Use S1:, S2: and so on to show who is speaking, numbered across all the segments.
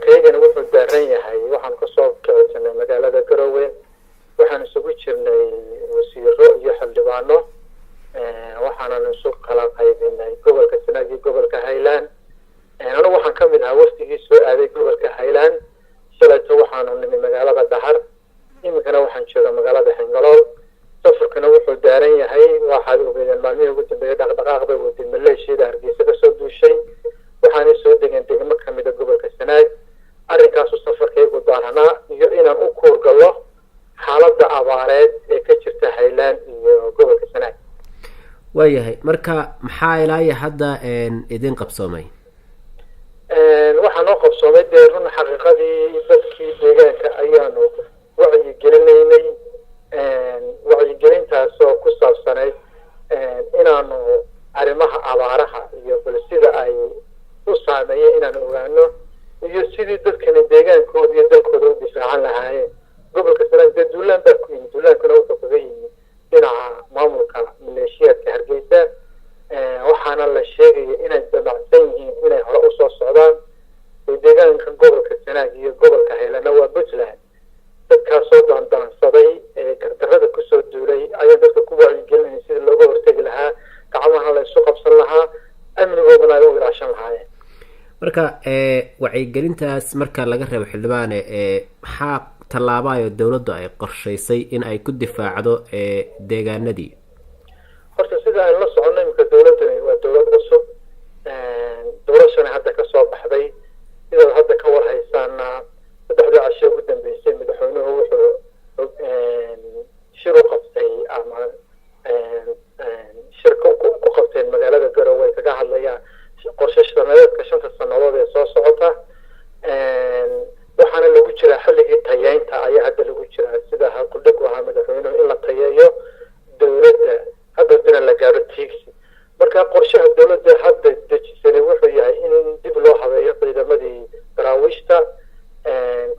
S1: Safarkaygana wuxuu daaran yahay, waxaan kasoo kicisanay magaalada Garowe, waxaan isugu jirnay wasiiro iyo xildhibaano, waxaanan isu kala qaybinay gobolka Sanaag iyo gobolka Highland. Anigu waxaan kamid ahaa wafdigii soo aaday gobolka Highland. Shalayto waxaanu nimi magaalada Dhahar, iminkana waxaan joogaa magaalada Xingalool. Safarkuna wuxuu daaran yahay, waxaad ogeedeen maalmihii ugu dambeeyay dhaqdhaqaaq bay waday maleeshiyada Hargeysa kasoo duushay, waxaanay soo degeen degmo kamida gobolka Sanaag. Arrinkaasu safarkaygu daaranaa iyo inaan u kuurgallo xaaladda abaareed ee ka jirta Highland iyo gobolka Sanaag.
S2: Waayahay, marka maxaa ilaa iyo hadda idin qabsoomay?
S1: Waxaa noo qabsoomay dee run xaqiiqadii dadkii deegaanka ayaanu wacyi gelinaynay, wacyigelintaasoo ku saabsanayd inaanu arrimaha abaaraha iyo bal sida ay u saameeyeen inaanu ogaano, iyo sidii dadkani deegaankooda iyo dalkooda u difaacan lahaayeen. Gobolka Sanaag dee duulaan baa ku yimid, duulaankuna wuxuu kaga yimid dhinaca maamulka maleeshiyaadka Hargeysa, waxaana la sheegaya inay damacsan yihiin inay hore usoo socdaan. Deegaanka gobolka Sanaag iyo gobolka Haylana waa Puntland. Dadkaasoo daandaansaday ee gardarada kusoo duulay ayaa dadka ku wacyigelinaya sidii looga hortegi lahaa, gacmaha la isu qabsan lahaa, amnigoodana ay u ilaashan lahaayeen.
S2: Marka wacyigelintaas marka laga reebo, xildhibaane, maxaa tallaabayo dowladdu ay qorshaysay in ay ku difaacdo deegaanadii?
S1: Horta sida aynu la soconno, imika dowladdani waa dowlad cusub, doorashana hadda kasoo baxday. Sidaad hadda ka warhaysaana, saddexdii cashe ugu dambeysay madaxweynuhu wuxuu shir u qabtay ama shir ku qabteen magaalada Garowe ay kaga hadlayaan qorshe sanadeedka 5ta sanadood ee soo socota. Waxaana lagu jiraa xilligii tayeynta ayaa hadda lagu jiraa, sida kudhig ahaa madaxweynuhu in la tayeeyo dowladda, hadda la gaaro tiigsi. Marka qorshaha dowladda hadda dejisanay wuxuu yahay in dib loo habeeyo ciidamadii daraawiishta,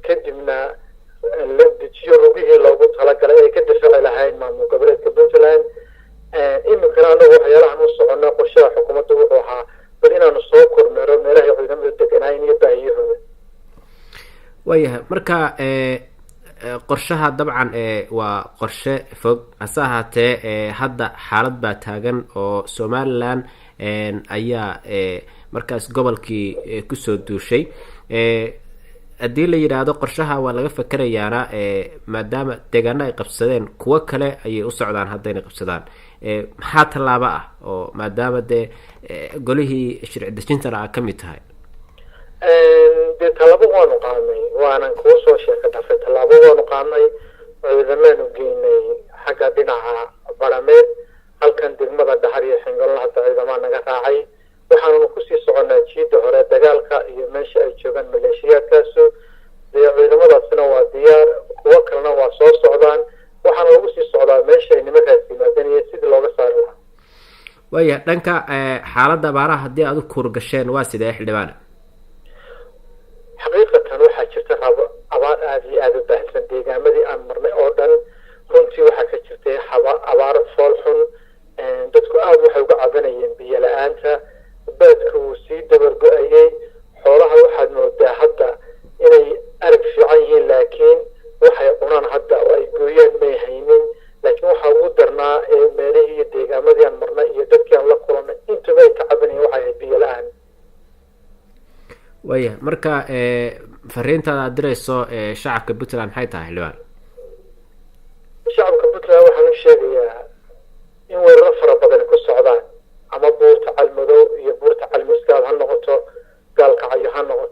S1: kadibna la dejiyo rugihii loogu talagalay ay ka difaaci lahayn maamul goboleedka Puntland. Iminkana anagu waxyaalahan u socono, qorshaha xukuumadda wuxuu ahaa bal inaanu soo kormeero meelahay ciidamadu deganaayeen iyo baahiyahooda.
S2: Waayahay, marka qorshaha dabcan waa qorshe fog, hase ahaatee hadda xaalad baa taagan oo Somaliland ayaa markaas gobolkii kusoo duushay. Haddii la yidhaahdo qorshaha waa laga fakerayaana, maadaama deegaano ay qabsadeen, kuwo kale ayay u socdaan haddayna qabsadaan, maxaa tallaabo ah oo maadaama dee golihii sharci dejintana aa ka mid tahay?
S1: Dee tallaabo waanu qaadnay, waanan kuu soo sheeka dhafay. Tallaabo waanu qaadnay, ciidamaanu geynay xagga dhinaca Barameed, halkan degmada Dhahar iyo Xingolna hadda ciidamaa naga raacay. Waxaananu kusii soconaa jiida hore dagaalka iyo meesha ay joogaan maleeshiyaadkaasu. Dee ciidamadaasina waa diyaar, kuwo kalena waa soo socdaan. Waxaana lagu sii socdaa meesha ay nimankaas yimaadeen iyo sidii looga saari lahaa.
S2: Waaya, dhanka xaaladda abaaraha haddii aad u kuurgasheen waa sidee, xildhibaane?
S1: Xaqiiqatan waxaa jirta rabo abaar aada iyo aada u baahsan deegaamadii aan marnay oo dhan. Runtii waxaa ka jirtay abaar fool xun, dadku aada waxay uga cabanayeen biyo la-aanta, baadka wuu sii dabar go-ayay. Xoolaha waxaad moodaa hadda inay arag fiican yihiin, laakiin waxay cunaan hadda oo ay gooyaan may haynin. Laakiin waxaa ugu darnaa ee meelihii iyo deegaamadii aan marnay iyo dadkii aan la kulanay intuba ay ka cabanayeen waxay ahayd biyo la-aan.
S2: Waaya, marka fariintaada aad dirayso shacabka Puntland maxay tahay, xildhibaan?
S1: Shacabka Puntland waxaan u sheegayaa in weeraro fara badani ku socdaan, ama buurta Calmadow iyo buurta Calmiskaad ha noqoto, Gaalkacyo ha noqoto.